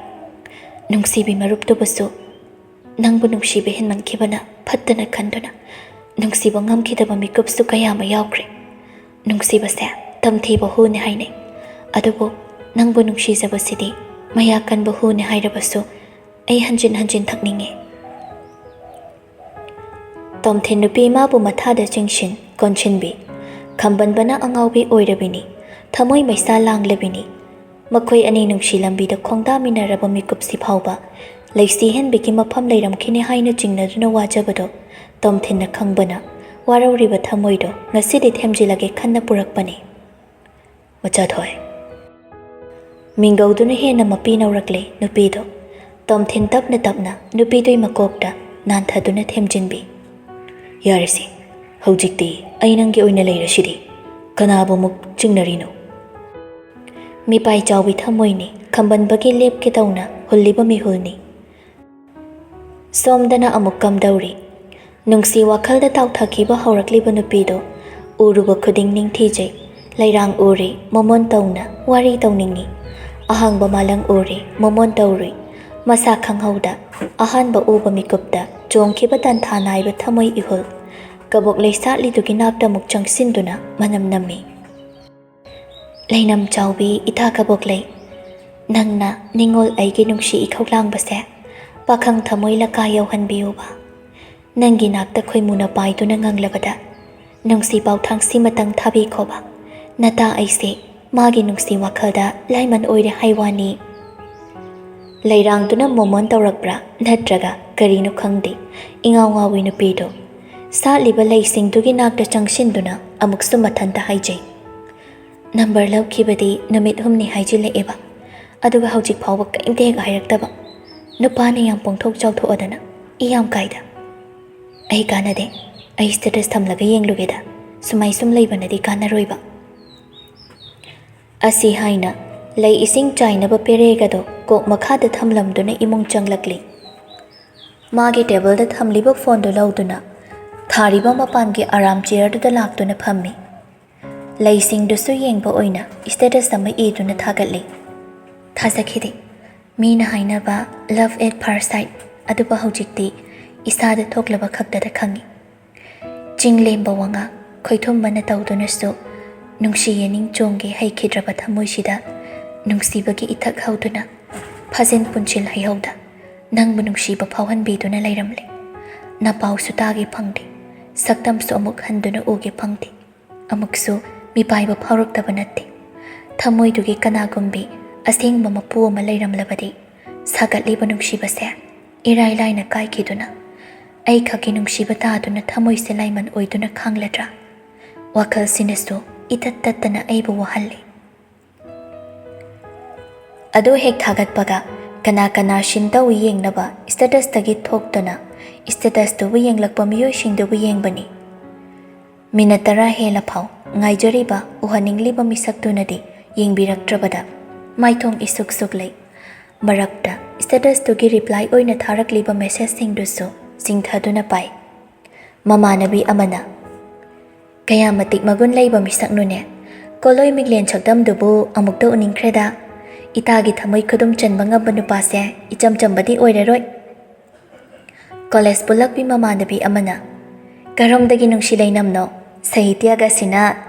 ꯅꯨꯡꯁꯤꯕꯤ ꯃꯔꯨꯞꯇꯨꯕꯨꯁꯨ ꯅꯪꯕꯨ ꯅꯨꯡꯁꯤꯕ ꯍꯦꯟꯃꯟꯈꯤꯕꯅ ꯐꯠꯇꯅ ꯈꯟꯗꯨꯅ ꯅꯨꯡꯁꯤꯕ ꯉꯝꯈꯤꯗꯕ ꯃꯤꯀꯨꯞꯁꯨ ꯀꯌꯥ ꯑꯃ ꯌꯥꯎꯈ꯭ꯔꯦ꯫ ꯅꯨꯡꯁꯤꯕꯁꯦ ꯇꯝꯊꯤꯕ ꯍꯨꯅꯤ ꯍꯥꯏꯅꯩ, ꯑꯗꯨꯕꯨ ꯅꯪꯕꯨ ꯅꯨꯡꯁꯤꯖꯕꯁꯤꯗꯤ ꯃꯌꯥ ꯀꯟꯕ ꯍꯨꯅꯤ ꯍꯥꯏꯔꯕꯁꯨ ꯑꯩ ꯍꯟꯖꯤꯟ ꯍꯟꯖꯤꯟ ꯊꯛꯅꯤꯡꯉꯤ꯫ ꯇꯣꯝꯊꯤꯟ ꯅꯨꯄꯤ ꯃꯥꯕꯨ ꯃꯊꯥꯗ ꯆꯤꯡꯁꯤꯟ ꯀꯣꯟꯁꯤꯟꯕꯤ꯫ ꯈꯝꯕꯟꯕꯅ ꯑꯉꯥꯎꯕꯤ ꯑꯣꯏꯔꯕꯤꯅꯤ, ꯊꯃꯣꯏ ꯃꯩꯁꯥ ꯂꯥꯡꯂꯕꯤꯅꯤ꯫ ꯃꯈꯣꯏ ꯑꯅꯤ ꯅꯨꯡꯁꯤ ꯂꯝꯕꯤꯗ ꯈꯣꯡꯗꯥꯃꯤꯟꯅꯔꯕ ꯃꯤꯀꯨꯞꯁꯤ ꯐꯥꯎꯕ ꯂꯩꯁꯤ ꯍꯦꯟꯕꯤꯒꯤ ꯃꯐꯝ ꯂꯩꯔꯝꯈꯤꯅꯤ ꯍꯥꯏꯅ ꯆꯤꯡꯅꯗꯨꯅ ꯋꯥꯖꯕꯗꯣ ꯇꯣꯝꯊꯤꯟꯅ ꯈꯪꯕꯅ ꯋꯥꯔꯧꯔꯤꯕ ꯊꯃꯣꯏꯗꯣ ꯉꯁꯤꯗꯤ ꯊꯦꯝꯖꯤꯜꯂꯒꯦ ꯈꯟꯅ ꯄꯨꯔꯛꯄꯅꯤ꯫ ꯃꯆꯥꯊꯣꯏ꯫ ꯃꯤꯡꯒꯧꯗꯨꯅ ꯍꯦꯟꯅ ꯃꯄꯤ ꯅꯧꯔꯛꯂꯦ ꯅꯨꯄꯤꯗꯣ꯫ ꯇꯣꯝꯊꯤꯟ ꯇꯞꯅ ꯇꯞꯅ ꯅꯨꯄꯤꯗꯨꯒꯤ ꯃꯀꯣꯛꯇ ꯅꯥꯟꯊꯗꯨꯅ ꯊꯦꯝꯖꯤꯟꯕꯤ꯫ ꯌꯥꯔꯦꯁꯦ, ꯍꯧꯖꯤꯛꯇꯤ ꯑꯩ ꯅꯪꯒꯤ ꯑꯣꯏꯅ ꯂꯩꯔꯁꯤꯗꯤ꯫ ꯀꯅꯥꯕꯨ ꯑꯃꯨꯛ ꯆꯤꯡꯅꯔꯤꯅꯣ? ꯃꯤꯄꯥꯏ ꯆꯥꯎꯕꯤ ꯊꯃꯣꯏꯅꯤ, ꯈꯝꯕꯟꯕꯒꯤ ꯂꯦꯞꯀꯦ ꯇꯧꯅ ꯍꯨꯜꯂꯤꯕ ꯃꯤꯍꯨꯜꯅꯤ꯫ ꯁꯣꯝꯗꯅ ꯑꯃꯨꯛ ꯀꯝꯗꯧꯔꯤ? ꯅꯨꯡꯁꯤ ꯋꯥꯈꯜꯗ ꯇꯥꯎꯊꯈꯤꯕ ꯍꯧꯔꯛꯂꯤꯕ ꯅꯨꯄꯤꯗꯣ ꯎꯔꯨꯕ ꯈꯨꯗꯤꯡ ꯅꯤꯡꯊꯤꯖꯩ꯫ ꯂꯩꯔꯥꯡ ꯎꯔꯤ, ꯃꯃꯣꯟ ꯇꯧꯅ ꯋꯥꯔꯤ ꯇꯧꯅꯤꯡꯉꯤ꯫ ꯑꯍꯥꯡꯕ ꯃꯥꯂꯪ ꯎꯔꯤ, ꯃꯃꯣꯟ ꯇꯧꯔꯨꯏ꯫ ꯃꯁꯥ ꯈꯪꯍꯧꯗ ꯑꯍꯥꯟꯕ ꯎꯕ ꯃꯤꯀꯨꯞꯇ ꯆꯣꯡꯈꯤꯕ ꯇꯟꯊꯥ ꯅꯥꯏꯕ ꯊꯃꯣꯏ ꯏꯍꯨꯜ꯫ ꯀꯕꯣꯛ ꯂꯩ ꯁꯥꯠꯂꯤꯗꯨꯒꯤ ꯅꯥꯛꯇ ꯑꯃꯨꯛ ꯆꯪꯁꯤꯟꯗꯨꯅ ꯃꯅꯝ ꯅꯝꯃꯤ꯫ ꯂꯩꯅꯝ ꯆꯥꯎꯕꯤ ꯏꯇꯥ ꯀꯕꯣꯛꯂꯩ, ꯅꯪꯅ ꯅꯤꯡꯉꯣꯜ ꯑꯩꯒꯤ ꯅꯨꯡꯁꯤ ꯏꯈꯧ ꯂꯥꯡꯕꯁꯦ ꯄꯥꯈꯪ ꯊꯃꯣꯏ ꯂꯀꯥ ꯌꯧꯍꯟꯕꯤꯌꯨꯕ꯫ ꯅꯪꯒꯤ ꯅꯥꯛꯇ ꯈꯣꯏꯃꯨꯅ ꯄꯥꯏꯗꯨꯅ ꯉꯪꯂꯕꯗ ꯅꯨꯡꯁꯤ ꯄꯥꯎꯊꯥꯡꯁꯤ ꯃꯇꯪ ꯊꯥꯕꯤꯈꯣꯕ꯫ ꯅꯇꯥ ꯑꯩꯁꯦ ꯃꯥꯒꯤ ꯅꯨꯡꯁꯤ ꯋꯥꯈꯜꯗ ꯂꯥꯏꯃꯟ ꯑꯣꯏꯔꯦ ꯍꯥꯏ ꯋꯥꯅꯤ꯫ ꯂꯩꯔꯥꯡꯗꯨꯅ ꯃꯣꯃꯣꯟ ꯇꯧꯔꯛꯄ꯭ꯔꯥ ꯅꯠꯇ꯭ꯔꯒ ꯀꯔꯤꯅꯣ ꯈꯪꯗꯦ, ꯏꯉꯥꯎ ꯉꯥꯎꯋꯤ ꯅꯨꯄꯤꯗꯣ꯫ ꯁꯥꯠꯂꯤꯕ ꯂꯩꯁꯤꯡꯗꯨꯒꯤ ꯅꯥꯛꯇ ꯆꯪꯁꯤꯟꯗꯨꯅ ꯑꯃꯨꯛꯁꯨ ꯃꯊꯟꯇ ꯍꯥꯏꯖꯩ꯫ "ꯅꯝꯕꯔ ꯂꯧꯈꯤꯕꯗꯤ ꯅꯨꯃꯤꯠ ꯍꯨꯝꯅꯤ ꯍꯥꯏꯖꯤꯜꯂꯛꯑꯦꯕ, ꯑꯗꯨꯒ ꯍꯧꯖꯤꯛ ꯐꯥꯎꯕ ꯀꯔꯤꯝꯇ ꯍꯦꯛ ꯍꯥꯏꯔꯛꯇꯕ꯫ ꯅꯨꯄꯥꯅ ꯌꯥꯝ ꯄꯣꯡꯊꯣꯛ ꯆꯥꯎꯊꯣꯛꯑꯗꯅ ꯏ ꯌꯥꯝ ꯀꯥꯏꯗ꯫ ꯑꯩ ꯀꯥꯟꯅꯗꯦ, ꯑꯩ ꯁ꯭ꯇꯦꯇꯁ ꯊꯝꯂꯒ ꯌꯦꯡꯂꯨꯒꯦꯗ, ꯁꯨꯃꯥꯏ ꯁꯨꯝ ꯂꯩꯕꯅꯗꯤ ꯀꯥꯟꯅꯔꯣꯏꯕ꯫" ꯑꯁꯤ ꯍꯥꯏꯅ ꯂꯩ ꯏꯁꯤꯡ ꯆꯥꯏꯅꯕ ꯄꯦꯔꯦꯒꯗꯣ ꯀꯣꯛ ꯃꯈꯥꯗ ꯊꯝꯂꯝꯗꯨꯅ ꯏꯃꯨꯡ ꯆꯪꯂꯛꯂꯤ꯫ ꯃꯥꯒꯤ ꯇꯦꯕꯜꯗ ꯊꯝꯂꯤꯕ ꯐꯣꯟꯗꯨ ꯂꯧꯗꯨꯅ ꯊꯥꯔꯤꯕ ꯃꯄꯥꯟꯒꯤ ꯑꯔꯥꯝ ꯆꯤꯌꯔꯗꯨꯗ ꯂꯥꯛꯇꯨꯅ ꯐꯝꯃꯤ꯫ ꯂꯩꯁꯤꯡꯗꯨꯁꯨ ꯌꯦꯡꯕ ꯑꯣꯏꯅ ꯁ꯭ꯇꯦꯇꯁ ꯑꯃ ꯏꯗꯨꯅ ꯊꯥꯒꯠꯂꯤ꯫ ꯊꯥꯖꯈꯤꯗꯦ꯫ ꯃꯤꯅ ꯍꯥꯏꯅꯕ love at first sight ꯑꯗꯨꯕꯨ ꯍꯧꯖꯤꯛꯇꯤ ꯏꯁꯥꯗ ꯊꯣꯛꯂꯕ ꯈꯛꯇꯗ ꯈꯪꯉꯤ꯫ ꯆꯤꯡ ꯂꯦꯝꯕ ꯋꯥꯉꯥꯡ ꯈꯣꯏꯊꯨꯝꯕꯅ ꯇꯧꯗꯨꯅꯁꯨ ꯅꯨꯡꯁꯤꯌꯦ ꯅꯤꯡꯆꯣꯡꯒꯦ ꯍꯩꯈꯤꯗ꯭ꯔꯕ ꯊꯃꯣꯏꯁꯤꯗ ꯅꯨꯡꯁꯤꯕꯒꯤ ꯏꯊꯛ ꯍꯧꯗꯨꯅ ꯐꯥꯖꯤꯟ ꯄꯨꯟꯁꯤꯜ ꯍꯩꯍꯧꯗ ꯅꯪꯕꯨ ꯅꯨꯡꯁꯤꯕ ꯐꯥꯎꯍꯟꯕꯤꯗꯨꯅ ꯂꯩꯔꯝꯂꯦ꯫ ꯅꯄꯥꯎꯁꯨ ꯇꯥꯒꯦ ꯐꯪꯗꯦ, ꯁꯛꯇꯝꯁꯨ ꯑꯃꯨꯛ ꯍꯟꯗꯨꯅ ꯎꯒꯦ ꯐꯪꯗꯦ꯫ ꯑꯃꯨꯛꯁꯨ ꯃꯤꯄꯥꯏꯕ ꯐꯥꯎꯔꯛꯇꯕ ꯅꯠꯇꯦ꯫ ꯊꯃꯣꯏꯗꯨꯒꯤ ꯀꯅꯥꯒꯨꯝꯕꯤ ꯑꯁꯦꯡꯕ ꯃꯄꯨ ꯑꯃ ꯂꯩꯔꯝꯂꯕꯗꯤ ꯁꯥꯒꯠꯂꯤꯕ ꯅꯨꯡꯁꯤꯕꯁꯦ ꯏꯔꯥꯏ ꯂꯥꯏꯅ ꯀꯥꯏꯈꯤꯗꯨꯅ ꯑꯩꯈꯛꯀꯤ ꯅꯨꯡꯁꯤꯕ ꯇꯥꯗꯨꯅ ꯊꯃꯣꯏꯁꯦ ꯂꯥꯏꯃꯟ ꯑꯣꯏꯗꯨꯅ ꯈꯥꯡꯂꯗ꯭ꯔꯥ? ꯋꯥꯈꯜꯁꯤꯅꯁꯨ ꯏꯇꯠ ꯇꯠꯇꯅ ꯑꯩꯕꯨ ꯋꯥꯍꯜꯂꯤ꯫ ꯑꯗꯨ ꯍꯦꯛ ꯊꯥꯒꯠꯄꯒ ꯀꯅꯥ ꯀꯅꯥ ꯁꯤꯟ ꯇꯧꯏ ꯌꯦꯡꯅꯕ ꯁ꯭ꯇꯦꯇꯁꯇꯒꯤ ꯊꯣꯛꯇꯨꯅ ꯁ꯭ꯇꯦꯇꯁꯇꯨꯕꯨ ꯌꯦꯡꯂꯛꯄ ꯃꯤꯑꯣꯏꯁꯤꯡꯗꯨꯕꯨ ꯌꯦꯡꯕꯅꯤ꯫ ꯃꯤꯅꯠ ꯇꯔꯥ ꯍꯦꯜꯂ ꯐꯥꯎ ꯉꯥꯏꯖꯔꯤꯕ ꯎꯍꯟꯅꯤꯡꯂꯤꯕ ꯃꯤꯁꯛꯇꯨꯅꯗꯤ ꯌꯦꯡꯕꯤꯔꯛꯇ꯭ꯔꯕꯗ ꯃꯥꯏꯊꯣꯡ ꯏꯁꯨꯛ ꯁꯨꯛꯂꯩ꯫ ꯃꯔꯛꯇ ꯁ꯭ꯇꯦꯇꯁꯇꯨꯒꯤ ꯔꯤꯄ꯭ꯂꯥꯏ ꯑꯣꯏꯅ ꯊꯥꯔꯛꯂꯤꯕ ꯃꯦꯁꯦꯖꯁꯤꯡꯗꯨꯁꯨ ꯆꯤꯡꯊꯗꯨꯅ ꯄꯥꯏ꯫ ꯃꯃꯥꯟꯅꯕꯤ ꯑꯃꯅ, "ꯀꯌꯥ ꯃꯇꯤꯛ ꯃꯒꯨꯟ ꯂꯩꯕ ꯃꯤꯁꯛꯅꯣꯅꯦ! ꯀꯣꯂꯣꯏ ꯃꯤꯠꯂꯦꯟ ꯁꯛꯇꯝꯗꯨꯕꯨ ꯑꯃꯨꯛꯇ ꯎꯅꯤꯡꯈ꯭ꯔꯦꯗ꯫ ꯏꯇꯥꯒꯤ ꯊꯃꯣꯏ ꯈꯨꯗꯨꯝ ꯆꯟꯕ ꯉꯝꯕ ꯅꯨꯄꯥꯁꯦ ꯏꯆꯝ ꯆꯝꯕꯗꯤ ꯑꯣꯏꯔꯔꯣꯏ꯫" ꯀꯣꯂꯦꯖ ꯄꯨꯜꯂꯛꯄꯤ ꯃꯃꯥꯟꯅꯕꯤ ꯑꯃꯅ, "ꯀꯔꯣꯝꯗꯒꯤ ꯅꯨꯡꯁꯤ ꯂꯩꯅꯝꯅꯣ? ꯁꯥꯍꯤꯇ꯭ꯌꯒꯁꯤꯅ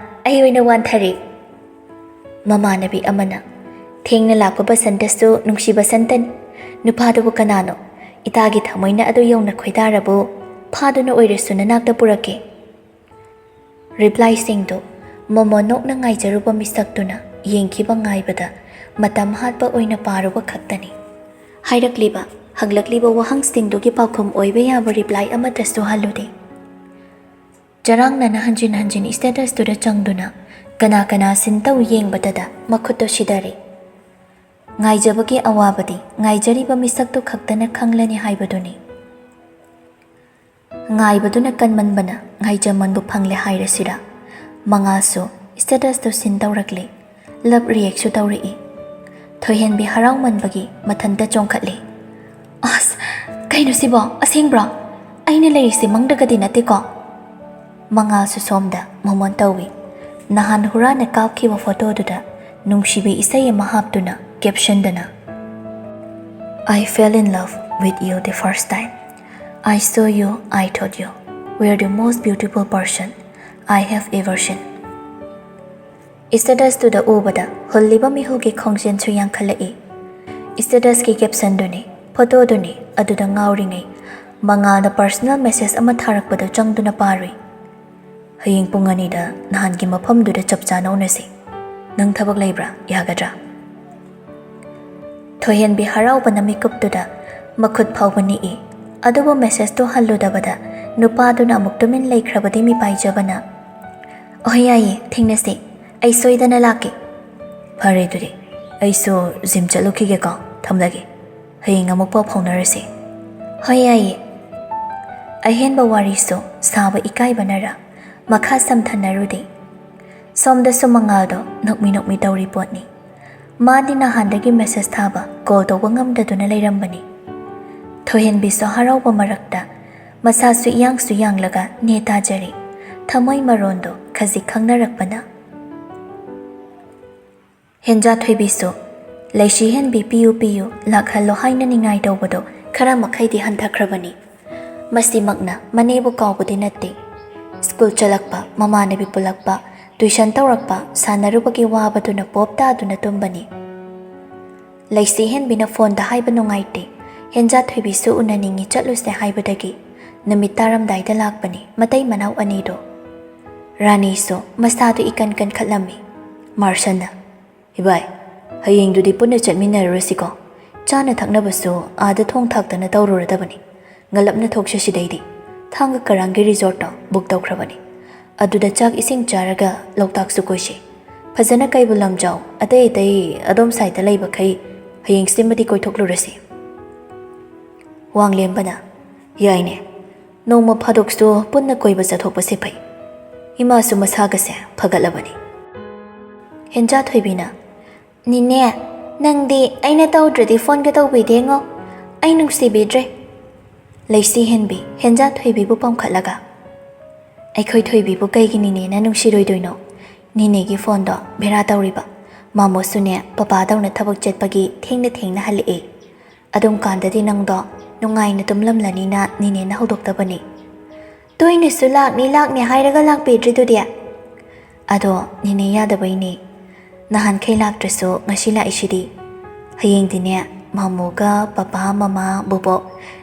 ꯑꯩ ꯑꯣꯏꯅ ꯋꯥꯟꯊꯔꯦ꯫" ꯃꯃꯥꯟꯅꯕꯤ ꯑꯃꯅ, "ꯊꯦꯡꯅ ꯂꯥꯛꯄ ꯕꯁꯟꯇꯁꯨ ꯅꯨꯡꯁꯤ ꯕꯁꯟꯇꯅꯤ꯫ ꯅꯨꯄꯥꯗꯨꯕꯨ ꯀꯅꯥꯅꯣ? ꯏꯇꯥꯒꯤ ꯊꯃꯣꯏꯅ ꯑꯗꯨ ꯌꯧꯅ ꯈꯣꯏꯗꯥꯔꯕꯨ ꯐꯥꯗꯨꯅ ꯑꯣꯏꯔꯁꯨ ꯅꯅꯥꯛꯇ ꯄꯨꯔꯛꯀꯦ꯫" ꯔꯤꯄ꯭ꯂꯥꯏꯁꯤꯡꯗꯨ ꯃꯣꯃꯣꯟ ꯅꯣꯛꯅ ꯉꯥꯏꯖꯔꯨꯕ ꯃꯤꯁꯛꯇꯨꯅ ꯌꯦꯡꯈꯤꯕ ꯉꯥꯏꯕꯗ ꯃꯇꯝ ꯍꯥꯠꯄ ꯑꯣꯏꯅ ꯄꯥꯔꯨꯕ ꯈꯛꯇꯅꯤ꯫ ꯍꯥꯏꯔꯛꯂꯤꯕ, ꯍꯪꯂꯛꯂꯤꯕ ꯋꯥꯍꯪꯁꯤꯡꯗꯨꯒꯤ ꯄꯥꯎꯈꯨꯝ ꯑꯣꯏꯕ ꯌꯥꯕ ꯔꯤꯄ꯭ꯂꯥꯏ ꯑꯃꯠꯇꯁꯨ ꯍꯜꯂꯨꯗꯦ꯫ ꯆꯔꯥꯡꯅꯅ ꯍꯟꯖꯤꯟ ꯍꯟꯖꯤꯟ statusꯇꯨꯗ ꯆꯪꯗꯨꯅ ꯀꯅꯥ ꯀꯅꯥ ꯁꯤꯟ ꯇꯧ ꯌꯦꯡꯕꯗꯗ ꯃꯈꯨꯠꯇꯣ ꯁꯤꯗꯔꯦ꯫ ꯉꯥꯏꯖꯕꯒꯤ ꯑꯋꯥꯕꯗꯤ ꯉꯥꯏꯖꯔꯤꯕ ꯃꯤꯁꯛꯇꯨ ꯈꯛꯇꯅ ꯈꯪꯂꯅꯤ ꯍꯥꯏꯕꯗꯨꯅꯤ꯫ ꯉꯥꯏꯕꯗꯨꯅ ꯀꯟꯃꯟꯕꯅ ꯉꯥꯏꯖꯃꯟꯕꯨ ꯐꯪꯂꯦ ꯍꯥꯏꯔꯁꯤꯔꯥ? ꯃꯉꯥꯜꯁꯨ statusꯇꯨ ꯁꯤꯟ ꯇꯧꯔꯛꯂꯦ꯫ Love reactꯁꯨ ꯇꯧꯔꯛꯏ꯫ ꯊꯣꯏꯍꯦꯟꯕꯤ ꯍꯔꯥꯎꯃꯟꯕꯒꯤ ꯃꯊꯟꯇ ꯆꯣꯡꯈꯠꯂꯦ꯫ ꯑꯁ, ꯀꯩꯅꯣ ꯁꯤꯕꯣ? ꯑꯁꯦꯡꯕ꯭ꯔꯣ? ꯑꯩꯅ ꯂꯩꯔꯤꯁꯦ ꯃꯪꯗꯒꯗꯤ ꯅꯠꯇꯦꯀꯣ? ꯃꯉꯥꯜꯁꯨ ꯁꯣꯝꯗ ꯃꯣꯃꯣꯟ ꯇꯧꯏ꯫ ꯅꯍꯥꯟ ꯍꯨꯔꯥꯟꯅ ꯀꯥꯞꯈꯤꯕ ꯐꯣꯇꯣꯗꯨꯗ ꯅꯨꯡꯁꯤꯕꯤ ꯏꯁꯩ ꯑꯃ ꯍꯥꯞꯇꯨꯅ captionꯗꯅ, "I fell in love with you the first time. I saw you, I thought you were the most beautiful person I have ever seen." Statusꯇꯨꯗ ꯎꯕꯗ ꯍꯨꯜꯂꯤꯕ ꯃꯤꯍꯨꯜꯒꯤ ꯈꯣꯡꯖꯦꯜꯁꯨ ꯌꯥꯡꯈꯠꯂꯛꯏ꯫ Statusꯀꯤ captionꯗꯨꯅꯤ, ꯐꯣꯇꯣꯗꯨꯅꯤ ꯑꯗꯨꯗ ꯉꯥꯎꯔꯤꯉꯩ ꯃꯉꯥꯜꯗ personal message ꯑꯃ ꯊꯥꯔꯛꯄꯗꯨ ꯆꯪꯗꯨꯅ ꯄꯥꯔꯨꯏ꯫ "ꯍꯌꯦꯡ ꯄꯨꯡ ꯑꯅꯤꯗ ꯅꯍꯥꯟꯒꯤ ꯃꯐꯝꯗꯨꯗ ꯆꯞ ꯆꯥꯅ ꯎꯅꯁꯤ꯫ ꯅꯪ ꯊꯕꯛ ꯂꯩꯕ꯭ꯔꯥ? ꯌꯥꯒꯗ꯭ꯔꯥ?" ꯊꯣꯏꯍꯦꯟꯕꯤ ꯍꯔꯥꯎꯕꯅ ꯃꯤꯀꯨꯞꯇꯨꯗ ꯃꯈꯨꯠ ꯐꯥꯎꯕ ꯅꯤꯛꯏ꯫ ꯑꯗꯨꯕꯨ messageꯇꯨ ꯍꯜꯂꯨꯗꯕꯗ ꯅꯨꯄꯥꯗꯨꯅ ꯑꯃꯨꯛ ꯇꯨꯃꯤꯟ ꯂꯩꯈ꯭ꯔꯕꯗꯤ ꯃꯤꯄꯥꯏꯖꯕꯅ, "ꯑꯍꯣꯏ, ꯌꯥꯏꯌꯦ, ꯊꯦꯡꯅꯁꯤ꯫ ꯑꯩ ꯁꯣꯏꯗꯅ ꯂꯥꯛꯀꯦ꯫" "ꯐꯔꯦ ꯑꯗꯨꯗꯤ, ꯑꯩꯁꯨ gym ꯆꯠꯂꯨꯈꯤꯒꯦꯀꯣ, ꯊꯝꯂꯒꯦ꯫ ꯍꯌꯦꯡ ꯑꯃꯨꯛ ꯄꯥꯎ ꯐꯥꯎꯅꯔꯁꯤ꯫" "ꯍꯣꯏ, ꯌꯥꯏꯌꯦ꯫" ꯑꯍꯦꯟꯕ ꯋꯥꯔꯤꯁꯨ ꯁꯥꯕ ꯏꯀꯥꯏꯕꯅꯔ ꯃꯈꯥ ꯁꯝꯊꯅꯔꯨꯗꯦ꯫ ꯁꯣꯝꯗꯁꯨ ꯃꯉꯥꯜꯗꯣ ꯅꯣꯛꯃꯤ ꯅꯣꯛꯃꯤ ꯇꯧꯔꯤ ꯄꯣꯠꯅꯤ꯫ ꯃꯥꯗꯤ ꯅꯍꯥꯟꯗꯒꯤ message ꯊꯥꯕ, call ꯇꯧꯕ ꯉꯝꯗꯗꯨꯅ ꯂꯩꯔꯝꯕꯅꯤ꯫ ꯊꯣꯏꯍꯦꯟꯕꯤꯁꯨ ꯍꯔꯥꯎꯕ ꯃꯔꯛꯇ ꯃꯁꯥꯁꯨ ꯏꯌꯥꯡꯁꯨ ꯌꯥꯡꯂꯒ ꯅꯦ ꯇꯥꯖꯔꯤ꯫ ꯊꯃꯣꯏ ꯃꯔꯣꯟꯗꯣ ꯈꯖꯤꯛ ꯈꯪꯅꯔꯛꯄꯅ꯫ ꯍꯦꯟꯖꯥꯊꯣꯏꯕꯤꯁꯨ ꯂꯩꯁꯤꯍꯦꯟꯕꯤ ꯄꯤꯌꯨ ꯄꯤꯌꯨ ꯂꯥꯛꯍꯜꯂꯣ ꯍꯥꯏꯅ ꯅꯤꯡꯉꯥꯏ ꯇꯧꯕꯗꯣ ꯈꯔ ꯃꯈꯩꯗꯤ ꯍꯟꯊꯈ꯭ꯔꯕꯅꯤ꯫ ꯃꯁꯤꯃꯛꯅ ꯃꯅꯦꯕꯨ ꯀꯥꯎꯕꯗꯤ ꯅꯠꯇꯦ꯫ ꯁ꯭ꯀꯨꯜ ꯆꯠꯂꯛꯄ, ꯃꯃꯥꯟꯅꯕꯤ ꯄꯨꯜꯂꯛꯄ, tuition ꯇꯧꯔꯛꯄ, ꯁꯥꯟꯅꯔꯨꯕꯒꯤ ꯋꯥꯕꯗꯨꯅ ꯄꯣꯞ ꯇꯥꯗꯨꯅ ꯇꯨꯝꯕꯅꯤ꯫ ꯂꯩꯁꯤꯍꯦꯟꯕꯤꯅ phoneꯗ ꯍꯥꯏꯕ ꯅꯨꯡꯉꯥꯏꯇꯦ꯫ ꯍꯦꯟꯖꯥꯊꯣꯏꯕꯤꯁꯨ ꯎꯅꯅꯤꯡꯉꯤ, ꯆꯠꯂꯨꯁꯦ ꯍꯥꯏꯕꯗꯒꯤ ꯅꯨꯃꯤꯠ ꯇꯥꯔꯝꯗꯥꯏꯗ ꯂꯥꯛꯄꯅꯤ ꯃꯇꯩ ꯃꯅꯥꯎ ꯑꯅꯤꯗꯣ꯫ ꯔꯥꯅꯤꯁꯨ ꯃꯁꯥꯗꯨ ꯏꯀꯟ ꯀꯟꯈꯠꯂꯝꯃꯤ꯫ ꯃꯥꯔꯁꯟꯅ, "ꯏꯕꯥꯏ, ꯍꯌꯦꯡꯗꯨꯗꯤ ꯄꯨꯟꯅ ꯆꯠꯃꯤꯟꯅꯔꯨꯔꯁꯤꯀꯣ꯫ ꯆꯥꯅ ꯊꯛꯅꯕꯁꯨ ꯑꯥꯗ ꯊꯣꯡ ꯊꯥꯛꯇꯅ ꯇꯧꯔꯨꯔꯗꯕꯅꯤ꯫ ꯉꯜꯂꯞꯅ ꯊꯣꯛꯁꯦ ꯁꯤꯗꯩꯗꯤ꯫ ꯊꯥꯡꯒ ꯀꯔꯥꯡꯒꯤ resortꯇꯣ book ꯇꯧꯈ꯭ꯔꯕꯅꯤ꯫ ꯑꯗꯨꯗ ꯆꯥꯛ ꯏꯁꯤꯡ ꯆꯥꯔꯒ ꯂꯣꯛꯇꯥꯛꯁꯨ ꯀꯣꯏꯁꯤ꯫ ꯐꯖꯅ ꯀꯩꯕꯨꯜ ꯂꯝꯖꯥꯎ, ꯑꯇꯩ ꯑꯇꯩ ꯑꯗꯣꯝ ꯁꯥꯏꯠꯇ ꯂꯩꯕꯈꯩ ꯍꯌꯦꯡꯁꯤꯃꯗꯤ ꯀꯣꯏꯊꯣꯛꯂꯨꯔꯁꯤ꯫ ꯋꯥꯡꯂꯦꯝꯕꯅ, "ꯌꯥꯏꯅꯦ, ꯅꯣꯡꯃ ꯐꯥꯗꯣꯛꯁꯨ ꯄꯨꯟꯅ ꯀꯣꯏꯕ ꯆꯠꯊꯣꯛꯄꯁꯦ ꯐꯩ꯫ ꯏꯃꯥꯁꯨ ꯃꯁꯥꯒꯁꯦ ꯐꯒꯠꯂꯕꯅꯤ꯫" ꯍꯦꯟꯖꯥꯊꯣꯏꯕꯤꯅ, "ꯅꯤꯅꯦ, ꯅꯪꯗꯤ ꯑꯩꯅ ꯇꯧꯗ꯭ꯔꯗꯤ ꯐꯣꯟꯒ ꯇꯧꯕꯤꯗꯦꯉꯣ꯫ ꯑꯩ ꯅꯨꯡꯁꯤꯕꯤꯗ꯭ꯔꯦ꯫" ꯂꯩꯁꯤ ꯍꯦꯟꯕꯤ ꯍꯦꯟꯖꯥ ꯊꯣꯏꯕꯤꯕꯨ ꯄꯝꯈꯠꯂꯒ, "ꯑꯩꯈꯣꯏ ꯊꯣꯏꯕꯤꯕꯨ ꯀꯩꯒꯤ ꯅꯤꯅꯦꯅ ꯅꯨꯡꯁꯤꯔꯣꯏꯗꯣꯏꯅꯣ? ꯅꯤꯅꯦꯒꯤ ꯐꯣꯟꯗꯣ ꯚꯦꯔꯥ ꯇꯧꯔꯤꯕ꯫ ꯃꯥꯃꯣꯁꯨꯅꯦ ꯄꯄꯥꯗꯧꯅ ꯊꯕꯛ ꯆꯠꯄꯒꯤ ꯊꯦꯡꯅ ꯊꯦꯡꯅ ꯍꯜꯂꯛꯑꯦ꯫ ꯑꯗꯨꯝ ꯀꯥꯟꯗꯗꯤ ꯅꯪꯗꯣ ꯅꯨꯡꯉꯥꯏꯅ ꯇꯨꯝꯂꯝꯂꯅꯤꯅ ꯅꯤꯅꯦꯅ ꯍꯧꯗꯣꯛꯇꯕꯅꯤ꯫ ꯇꯣꯏꯅꯁꯨ ꯂꯥꯛꯅꯤ ꯂꯥꯛꯅꯤ ꯍꯥꯏꯔꯒ ꯂꯥꯛꯄꯤꯗ꯭ꯔꯤꯗꯨꯗꯤ?" "ꯑꯗꯣ ꯅꯤꯅꯦ ꯌꯥꯗꯕꯩꯅꯦ꯫ ꯅꯍꯥꯟꯈꯩ ꯂꯥꯛꯇ꯭ꯔꯁꯨ ꯉꯁꯤ ꯂꯥꯛꯏꯁꯤꯗꯤ꯫ ꯍꯌꯦꯡꯗꯤꯅꯦ ꯃꯥꯃꯣꯒ ꯄꯄꯥ, ꯃꯃꯥ, ꯕꯣꯕꯣꯛ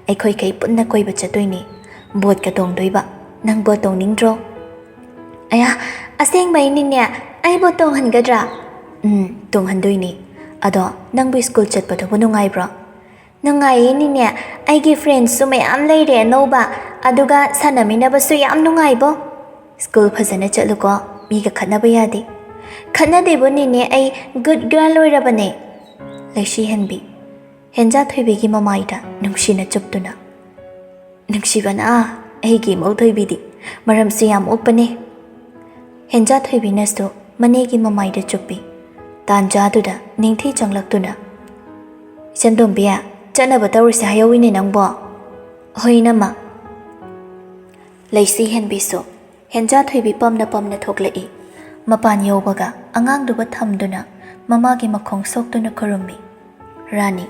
ꯑꯩꯈꯣꯏꯈꯩ ꯄꯨꯟꯅ ꯀꯣꯏꯕ ꯆꯠꯇꯣꯏꯅꯦ꯫ ꯕꯣꯠꯀ ꯇꯣꯡꯗꯣꯏꯕ꯫ ꯅꯪ ꯕꯣꯠ ꯇꯣꯡꯅꯤꯡꯗ꯭ꯔꯣ?" "ꯑꯌꯥ, ꯑꯁꯦꯡꯕꯩꯅꯤꯅꯦ? ꯑꯩ ꯕꯣꯠ ꯇꯣꯡꯍꯟꯒꯗ꯭ꯔꯥ?" "ꯎꯝ, ꯇꯣꯡꯍꯟꯗꯣꯏꯅꯦ꯫ ꯑꯗꯣ ꯅꯪꯕꯨ ꯁ꯭ꯀꯨꯜ ꯆꯠꯄꯗꯨꯕꯨ ꯅꯨꯡꯉꯥꯏꯕ꯭ꯔꯣ?" "ꯅꯨꯡꯉꯥꯏꯌꯦ ꯅꯤꯅꯦ, ꯑꯩꯒꯤ ꯐ꯭ꯔꯦꯟꯁꯁꯨ ꯃꯌꯥꯝ ꯂꯩꯔꯦ ꯑꯅꯧꯕ, ꯑꯗꯨꯒ ꯁꯥꯟꯅꯃꯤꯟꯅꯕꯁꯨ ꯌꯥꯝ ꯅꯨꯡꯉꯥꯏꯕꯣ꯫" "ꯁ꯭ꯀꯨꯜ ꯐꯖꯅ ꯆꯠꯂꯨꯀꯣ, ꯃꯤꯒ ꯈꯠꯅꯕ ꯌꯥꯗꯦ꯫" "ꯈꯠꯅꯗꯦꯕꯣ ꯅꯤꯅꯦ, ꯑꯩ ꯒꯨꯗ ꯒꯔꯜ ꯑꯣꯏꯔꯕꯅꯦ꯫" ꯂꯩꯁꯤ ꯍꯦꯟꯕꯤ ꯍꯦꯟꯖꯥ ꯊꯣꯏꯕꯤꯒꯤ ꯃꯃꯥꯏꯗ ꯅꯨꯡꯁꯤꯅ ꯆꯨꯞꯇꯨꯅ, "ꯅꯨꯡꯁꯤꯕꯅ ꯑꯩꯒꯤ ꯏꯃꯧ ꯊꯣꯏꯕꯤꯗꯤ ꯃꯔꯝꯁꯨ ꯌꯥꯝ ꯑꯣꯛꯄꯅꯦ꯫" ꯍꯦꯟꯖꯥ ꯊꯣꯏꯕꯤꯅꯁꯨ ꯃꯅꯦꯒꯤ ꯃꯃꯥꯏꯗ ꯆꯨꯞꯄꯤ꯫ ꯇꯥꯟꯖꯥꯗꯨꯗ ꯅꯤꯡꯊꯤ ꯆꯪꯂꯛꯇꯨꯅ, "ꯏꯆꯟꯇꯣꯝꯕꯤ, ꯆꯠꯅꯕ ꯇꯧꯔꯁꯦ ꯍꯥꯏꯍꯧꯋꯤꯅꯦ ꯅꯪꯕꯣ?" "ꯍꯣꯏ, ꯏꯅꯝꯃ꯫" ꯂꯩꯁꯤ ꯍꯦꯟꯕꯤꯁꯨ ꯍꯦꯟꯖꯥ ꯊꯣꯏꯕꯤ ꯄꯝꯅ ꯄꯝꯅ ꯊꯣꯛꯂꯛꯏ꯫ ꯃꯄꯥꯟ ꯌꯧꯕꯒ ꯑꯉꯥꯡꯗꯨꯕꯨ ꯊꯝꯗꯨꯅ ꯃꯃꯥꯒꯤ ꯃꯈꯣꯡ ꯁꯣꯛꯇꯨꯅ ꯈꯨꯔꯨꯝꯃꯤ꯫ ꯔꯥꯅꯤ,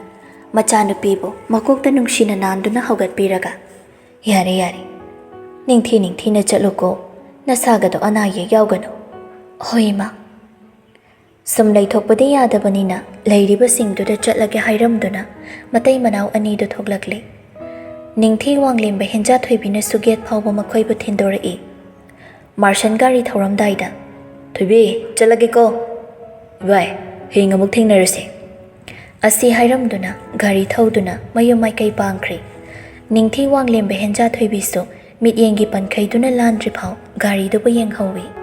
ꯃꯆꯥꯅꯨꯄꯤꯕꯨ ꯃꯀꯣꯛꯇ ꯅꯨꯡꯁꯤꯅ ꯅꯥꯟꯗꯨꯅ ꯍꯧꯒꯠꯄꯤꯔꯒ, "ꯌꯥꯔꯦ, ꯌꯥꯔꯦ꯫ ꯅꯤꯡꯊꯤ ꯅꯤꯡꯊꯤꯅ ꯆꯠꯂꯨꯀꯣ꯫ ꯅꯁꯥꯒꯗꯣ ꯑꯅꯥ ꯑꯌꯦꯛ ꯌꯥꯎꯒꯅꯨ꯫" "ꯍꯣꯏ, ꯏꯃꯥ꯫" ꯁꯨꯝ ꯂꯩꯊꯣꯛꯄꯗꯤ ꯌꯥꯗꯕꯅꯤꯅ ꯂꯩꯔꯤꯕꯁꯤꯡꯗꯨꯗ ꯆꯠꯂꯒꯦ ꯍꯥꯏꯔꯝꯗꯨꯅ ꯃꯇꯩ ꯃꯅꯥꯎ ꯑꯅꯤꯗꯨ ꯊꯣꯛꯂꯛꯂꯦ꯫ ꯅꯤꯡꯊꯤ ꯋꯥꯡꯂꯦꯝꯕ ꯍꯦꯟꯖꯥ ꯊꯣꯏꯕꯤꯅꯁꯨ ꯒꯦꯠ ꯐꯥꯎꯕ ꯃꯈꯣꯏꯕꯨ ꯊꯤꯟꯗꯣꯔꯛꯏ꯫ ꯃꯥꯔꯁꯟ ꯒꯥꯔꯤ ꯊꯧꯔꯝꯗꯥꯏꯗ, "ꯊꯣꯏꯕꯤ, ꯆꯠꯂꯒꯦꯀꯣ꯫ ꯚꯥꯏ, ꯍꯌꯦꯡ ꯑꯃꯨꯛ ꯊꯦꯡꯅꯔꯁꯦ" ꯑꯁꯤ ꯍꯥꯏꯔꯝꯗꯨꯅ ꯒꯥꯔꯤ ꯊꯧꯗꯨꯅ ꯃꯌꯨꯝ ꯃꯥꯏꯀꯩ ꯄꯥꯡꯈ꯭ꯔꯦ꯫ ꯅꯤꯡꯊꯤ ꯋꯥꯡꯂꯦꯝꯕ ꯍꯦꯟꯖꯥ ꯊꯣꯏꯕꯤꯁꯨ ꯃꯤꯠꯌꯦꯡꯒꯤ ꯄꯟꯈꯩꯗꯨꯅ ꯂꯥꯟꯗ꯭ꯔꯤꯐꯥꯎ ꯒꯥꯔꯤꯗꯨꯕꯨ ꯌꯦꯡꯍꯧꯏ꯫